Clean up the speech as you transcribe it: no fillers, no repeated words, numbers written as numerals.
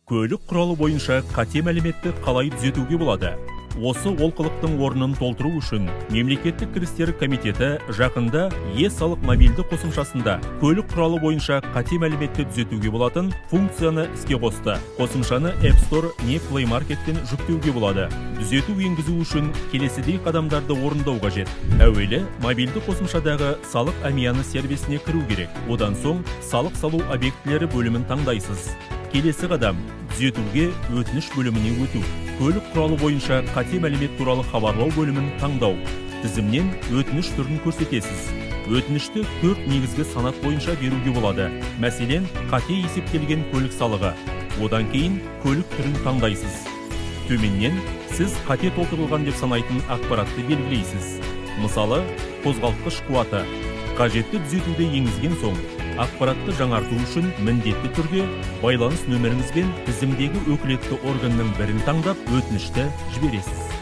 Көлік құралы бойынша қате мәліметті қалай түзетуге болады? Осы олқылықтың орнын толтыру үшін Мемлекеттік кірістер комитеті жақында е-салық мобильді қосымшасында көлік құралы бойынша қате мәліметті түзетуге болатын функцияны іске қосты. Қосымшаны App Store не Play Market'тен жүктеуге болады. Түзету енгізу үшін келесідей қадамдарды орындау қажет. Әуелі мобильді қосымшадағы салық әмияны сервисіне кіру керек. Одан соң салық салу объектілері бөлімін таңдайсыз. Келесі қадам түзетуге өтініш бөліміне өту. Көлік құралы бойынша қате мәлімет туралы хабарлау бөлімін таңдау. Тізімнен өтініш түрін көрсетесіз. Өтінішті 4 негізгі санат бойынша беруге болады. Мәселен, қате есептелген көлік салығы. Одан кейін көлік түрін таңдайсыз. Төменнен сіз қате толтырылған деп санайтын ақпаратты белгілейсіз. Мысалы, қозғалтқыш қуаты. Қажетті түзетуді енгізген соң, ақпаратты жаңарту үшін міндетті түрде байланыс нөміріңіз бен тізімдегі өкілетті органның бірін таңдап, өтінішті жібересіз.